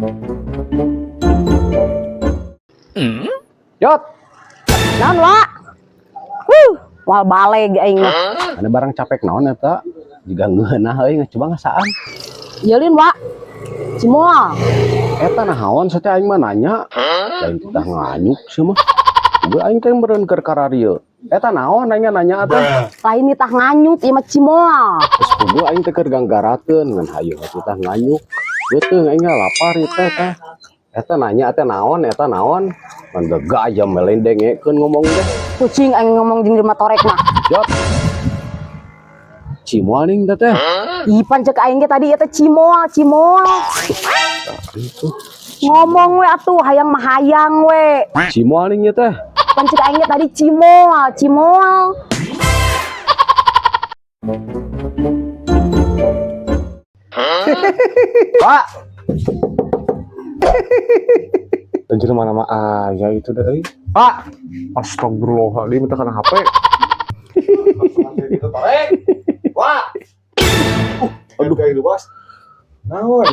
Yot, Naon, Wak? Huh, moal baleg aing mah. Ada barang capek naon eta? Jiga ngeunah euy, coba ngasaan. Yeulin, Wak. Cimoal. Eta naon teh aing mah nanya. Lain kita nganyuk sih mah. Gue aing teh meureun keur kararieu. Eta naon aing nanya teh? Lain nitah nganyuk, ieu mah cimoal. Geus kudu aing teh keur ganggarakeun ngan hayu titah nganyuk. Beuteung aing lapar ieu teh teh. Eta nanya teh naon, eta naon? Ngan gagaya melendengekeun ngomong teh. Kucing aing ngomong jeung jelema torek mah. Jot. Cimoal ning teh teh. Ih, pan cek aing ge tadi ieu teh cimoal, cimoal. Itu Ngomong we atuh, hayang mah hayang we. cimoal ning ieu teh. Pan cek aing ge tadi cimoal, cimoal. Pak, Anjir mana mah aya itu deh euy. Pak. Astagfirullahaladzim, minta kana HP. Wah. Aduh, kayak bos. Naon?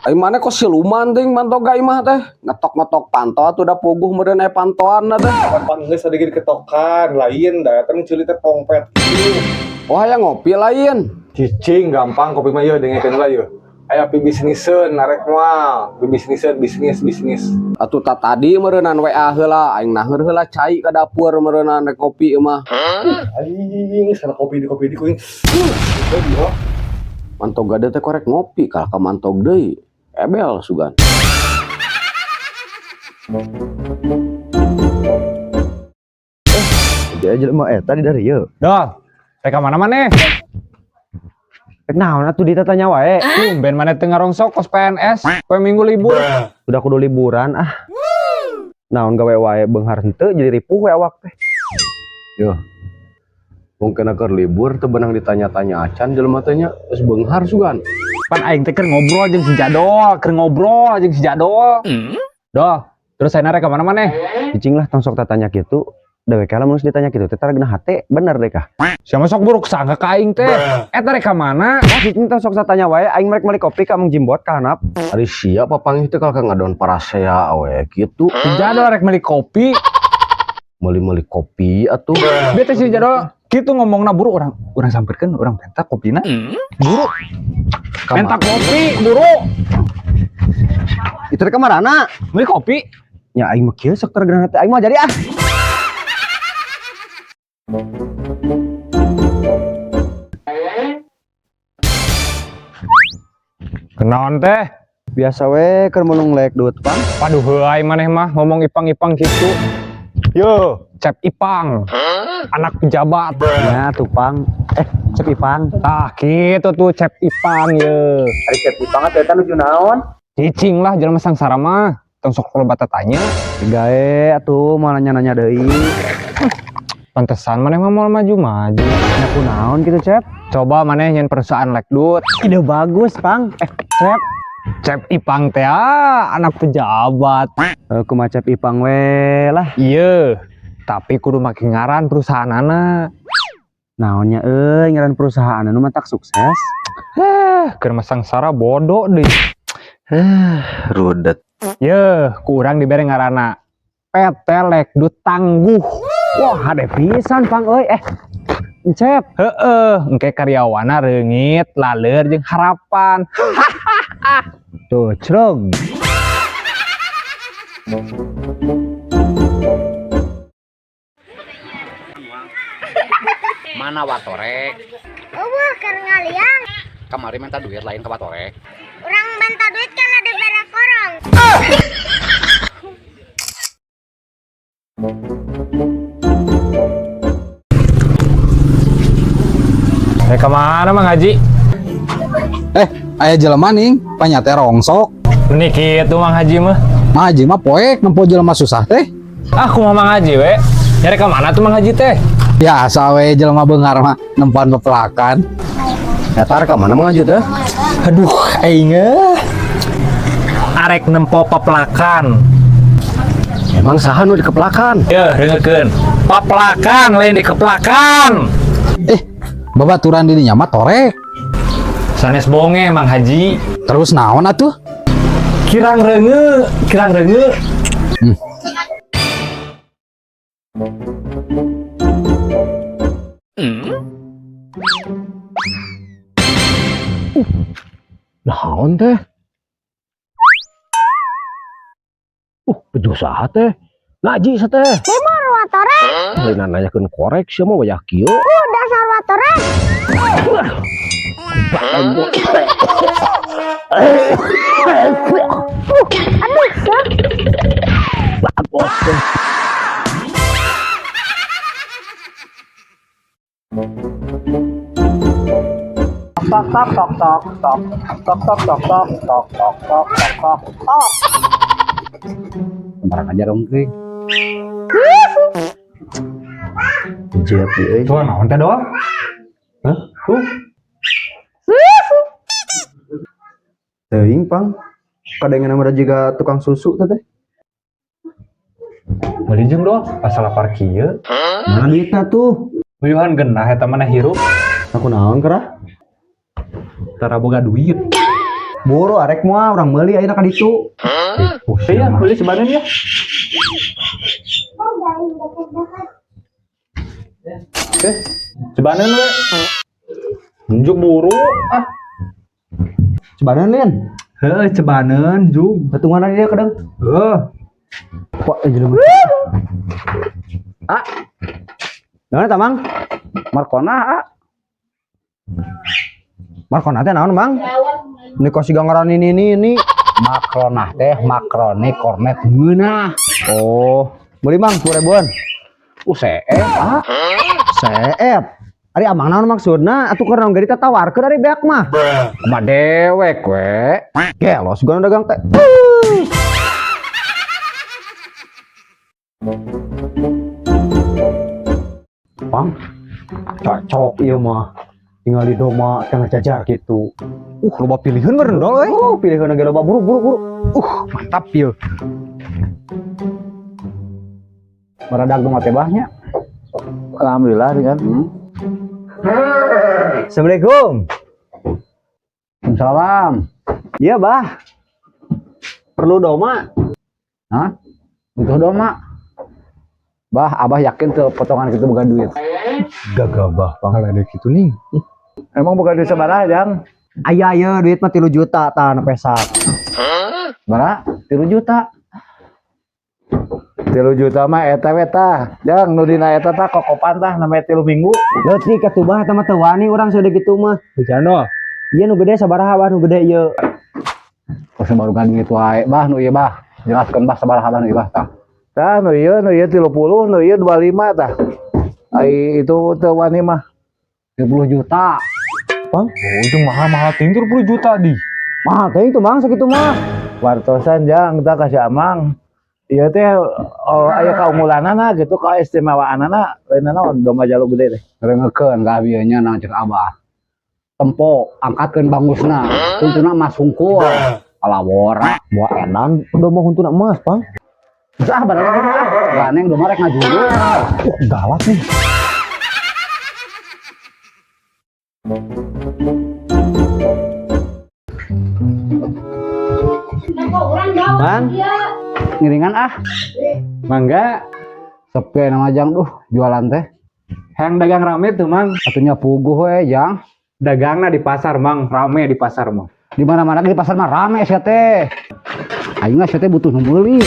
Ai mana kok siluman ting mantoga imah teh? Ngetok-ngetok panto atuh da puguh meureun aya pantoan teh. Pan geus ada diketokan, lain da eta mencuri teh pongpet gitu. Oh, hayang ngopi lain. Cicing gampang kopi mah ieu dengekeun lah ieu. Aya pibisniseun narek moal, pibisniseun bisnis bisnis. Atuh ta tadi meureunan WA heula, aing naheur heula cai ka dapur meureunan rek ngopi ieu mah. Aing geus kana kopi di kuing. Mantoga teh korek ngopi kalah ka mantog deui. Ebel sugan. Jadi jelema eta di dari ieu. Dol, rek ka mana maneh? Rek naon atuh ditatanya wae. Tumben maneh teu ngarongsok kos PNS, poe Minggu libur. Udah kudu liburan ah. Naon gawe wae beunghar henteu jadi ripuh we awak teh. Yo. Mungkin keur libur teu beunang ditanya-tanya acan jelema teh nya geus beunghar sugan. Pan aing teh keur ngobrol jeung si Jadol, keur ngobrol jeung si Jadol. Dol, terus ayeuna rek ka mana maneh? Cicing lah tong sok tatanya kitu. Dewek lah mun ditanya kitu teh tara geuna hate bener deh kah. Siapa sok buruk sangka ka aing teh? Eta rek ka mana? Ah cicing tong sok tatanya wae aing merek meuli kopi ka Mang Jimbot ka handap. Ari sia papanggih teh kalah ka ngadon parasea we kitu. Si Jadol rek meuli kopi. Meuli-meuli kopi atuh. Bete si Jadol kitu ngomongna buru urang urang samperkeun urang penta kopina. Buru. Menta kopi, buru. Itu rek ka marana? Meuli kopi. Nya aing mah kieu sok tara geuna hate aing mah jadi ah. Kenaon teh? Biasa we keur mulung lek duit pang. Paduh heuay maneh mah ngomong ipang-ipang kitu. Yo, Cep Ipang. Anak pejabat. Ya tuh pang. Cep Ipang. Tah kitu tuh Cep Ipang ye. Ari Cep Ipang teh eta nuju naon? Cicing lah jelema sangsara mah. Tong sok loba tatanya. Gae atuh moal nanya-nanya deui. Pantesan maneh mah moal maju-maju. Nya kunaon kitu Cep? Coba maneh nyen perusahaan lekdut. Ide bagus, Pang. Cep. Cep Ipang teh ah, anak pejabat. Kumaha Cep Ipang we lah. Iya, tapi kudu make ngaran perusahaanana. Naonnya euy ngaran perusahaan anu matak sukses. Keur mah sangsara bodoh deui. Rudet. Yeuh, ku urang dibere ngaranna PT Lekdut Tangguh. Wah, hade pisan Pang euy. Cep. Heeh, engke karyawana reungit, laleur jeung harapan. Tuh, crog. Mana watorek? Eueuh keur ngaliang. Kamari minta duit lain ke watorek. Urang banta duit kana dibere korong. Rek ka mana Mang Haji? Aya jelema ning panyate rongsok. Meni kitu Mang Haji mah. Mang Haji mah poek nempo jelema susah teh. Ah, kumaha Mang Haji we? Nyari ka mana tuh Mang Haji teh? Biasa we jelema beunghar mah nempoan pepelakan. Eta rek ka mana Mang Haji teh? Aduh, aing eh. Arek nempo pepelakan. Emang saha nu dikepelakan? Yeuh, dengekeun. Pepelakan lain dikeplakan. Babaturan dirinya mah torek. Sanes bonge Mang Haji. Terus naon atuh? Kirang reungeut, kirang reungeut. Naon teh? Bejo saha teh? Ngaji sa teh. Timur watorek. Lain nanyakeun korek sia mah wayah kieu. Dasar watorek. Aduh, sah. Bagus teh. Tok tok tok tok tok tok tok tok tok tok tok tok tok tok. Sembarang aja dong, Kring. Jep euy. Tuh naon teh doang? Hah? Tuh. Teuing pang. Kadengeun mah juga tukang susu teh teh. Meuli jeung doang asal lapar kieu. Mana duitna tuh? Uyuhan genah eta mana hirup. Aku naon kerah? Tara boga duit. Boro arek moal urang meuli ayeuna ka ditu. Iya, beli sebanen ya. Oke, sebanen we. Njuk buru ah. Cebanan lin. Heuh, cebanen jug. Patungan dia kadang. Heuh. Pak jelema. Ah. Naon eta Mang? Markona, ah. Markona teh naon Mang? Ini kok siga ngaran ini. Makronah teh makroni kornet ngeunah. Oh, beli Mang 10 ribuan. Seep, ah. Seep. Ari amang naon maksudna? Atuh keur naon ge ditawarkeun ari beak mah. Kumaha dewek we. Gelos gua dagang teh. Pang, cocok ieu mah. Tinggal di doma tengah jajar gitu. Loba pilihan meureun dol euy. Pilihan ge loba buru buru buru. Mantap ieu. Maradag dong teh bahnya. Alhamdulillah dengan. Assalamualaikum. Salam. Iya, Bah. Perlu doma. Hah? Butuh doma. Bah, abah yakin tuh potongan kita boga duit. Gagah bah, Pang. Kalau ada gitu nih. Emang bukan duit sabaraha, Jang? Aya ieu duit mah 3 juta tah nu pesak. Bara, 3 juta. 3 juta mah eta we tah. Jang nu dina eta tah kokopan tah namanya 3 minggu. Leutik atuh bah eta mah teu wani urang saeudeuk kitu mah. Bejano. Ieu nu gede sabaraha bah nu gede ieu? Kos baru kan duit wae, bah nu ieu bah. Jelaskeun bah sabaraha bah nu ieu bah tah. Tah nu ieu 30, nu ieu 25 tah. Ai itu teu wani mah. 30 juta. Pang? Oh, itu mahal-mahal teh 30 juta di. Mahal teh itu Mang sakitu mah. Wartosan Jang tah kasih amang. Ieu teh aya kaunggulanana gitu, kaistimewaanana lain naon domba jalu gede teh. Rengekeun ka ieu nya nang cek abah. Tempo angkatkeun bangusna, huntuna emas hungkul. Alawora. Moal edan domba huntuna emas, Pang. Sah barang ah. Ganeng domba rek ngajuru. Galak nih. Bang, ngiringan ah. Mangga, Sepi nama Jang duh jualan teh. hayang dagang rame tuh Mang. Atunya puguh we Jang. Dagangna di pasar Mang, rame di pasar mah. Di mana-mana di pasar mah rame sia teh. Aing mah sia teh butuh nu meuli.